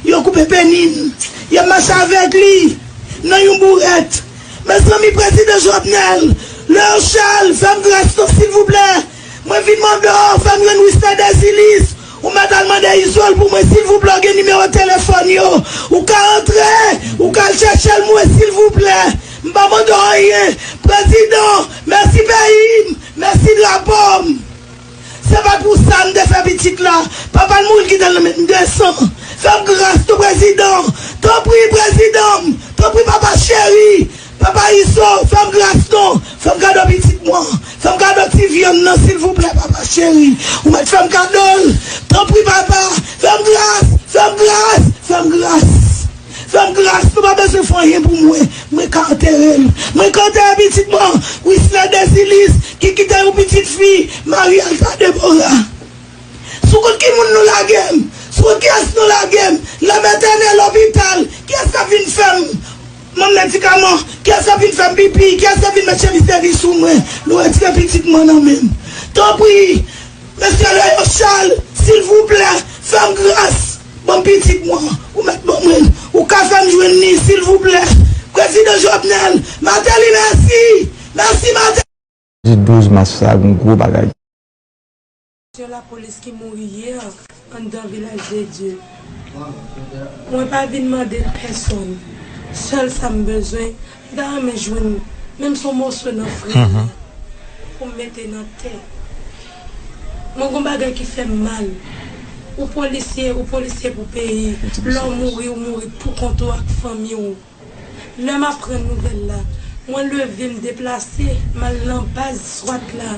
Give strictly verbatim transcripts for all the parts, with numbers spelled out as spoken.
Yo koupe peni m. Y ap mache avèk li nan yon bourèt. Mezanmi, prezidan Jovenel, Léon Charles, fè m gras non, silvouplè. Mwen vin mande w, fè m jwenn Wisner Desilis. Ou mèt al mande Izol pou mwen, silvouplè, w gen nimewo telefòn yo. Ou ka antre, ou ka al chèche l mwen, silvouplè. M pa mande w anyen. Prezidan, mèsi peyi m, mèsi drapo m. Se pa pou sa m te fè pitit la. Papa l mouri, l kite l nan men m de san. Fè m gras non, prezidan. Tanpri, prezidan m. Tanpri, papa cheri. Papa Izo, fè m gras non. Fè m kado pitit mwen. Fè m kado ti vyann nan, silvouplè, papa cheri. Ou mèt fè m kado l. Tanpri, papa. Fè m gras. Fè m gras. Fè m gras. Fè m gras, nou pa bezwen fè anyen pou mwen. Mwen ka antere l. Mwen ka antere pitit mwen, Wisner Desilis, ki kite yon pitit fi, Marie Alta Deborah. Sou kont ki moun nou lage m? Sou kont kiyès nou lage m? Lanmè tènè, lopital, kiyès k ap vin fè m? Manm medikaman, kiyès k ap vin fè m pipi? Kiyès k ap vin met chemiz de ri sou mwen? Nou retire pitit mwen nan men m. Tanpri, Mesye Léon Charles, silvouplè, fè m gras. Ban m pitit mwen, ou mèt ban mwen l. Ou ka fè m jwenn li, silvouplè. Prezidan Jovenel, Martelly, mèsi. Mèsi, Martelly. Di douz mas sa, gon gwo bagay. Misye lapolis ki mouri yè anndan Vilaj de Dye. Mwen pa vin mande l pèsonn. Sèl sa m bezwen, m ta renmen jwenn menm se yon moso nan frè m nan pou m mete nan tè. Mwen gon bagay ki fè m mal. Ou polisye, ou polisye pou peyi. Lè w mouri, ou mouri pou kont ou ak fanmi w. Lè m aprann nouvèl la, mwen leve, m deplase, m al nan baz swat la.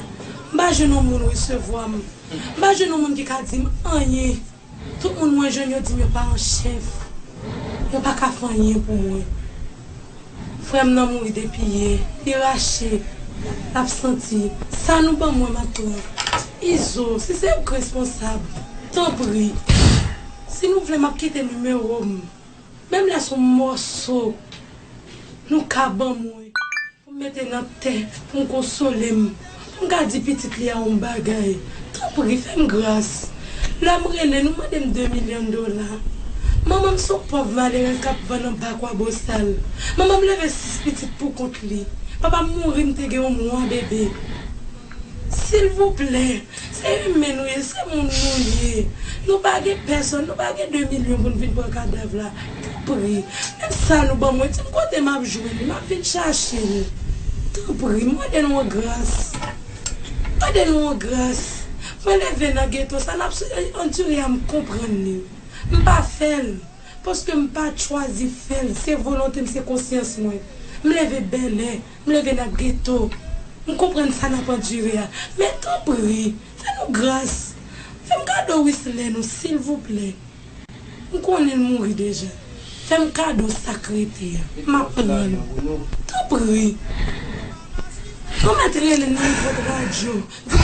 M pa jwenn yon moun resevwa m. M pa jwenn yon moun ki ka di m anyen. Tout moun mwen jwenn yo di m yo pa an chèf. Yo pa ka fè anyen pou mwen. Frè m nan mouri depi yè. Li rache. L ap santi. Sa nou ban mwen maten an. Izo, si se ou k responsab, tanpri. Si nou vle, m ap kite nimewo m. Menm lè se yon mòso nou ka ban mwen pou m mete nan tè, pou m konsole m, pou m ka di pitit li a yon bagay, tanpri, fè m gras. Lè m rele, nou mande m de milyon dola. Manman m se yon pòv malerèz k ap vann anba Kwabosal. Manman m leve sis pitit pou kont li. Papa m mouri, m te gen yon mwa bebe. Silvouplè, se imen nou ye, se moun nou ye. Nou pa gen pèsonn, nou pa gen de milyon pou n vin pran kadav la. Tanpri, menm sa nou ban mwen, di m kote m ap jwenn li, m ap vin chache l. Tanpri, m mande nou yon gras. M mande nou yon gras. Mwen leve nan geto, sa n ap andire a, m konprann li. M pa fè l. Paske m pa t chwazi fè l, se volonte m, se konsyans mwen. M leve bèlè, m leve nan geto. M konprann sa n ap andire a. Men tanpri, fè nou gras. Fè m kado Wisner nou, silvouplè. M konnen l mouri deja. Fè m kado sa k rete a. M ap pran l. Tanpri. Nou mèt rele nan nenpòt radyo. Di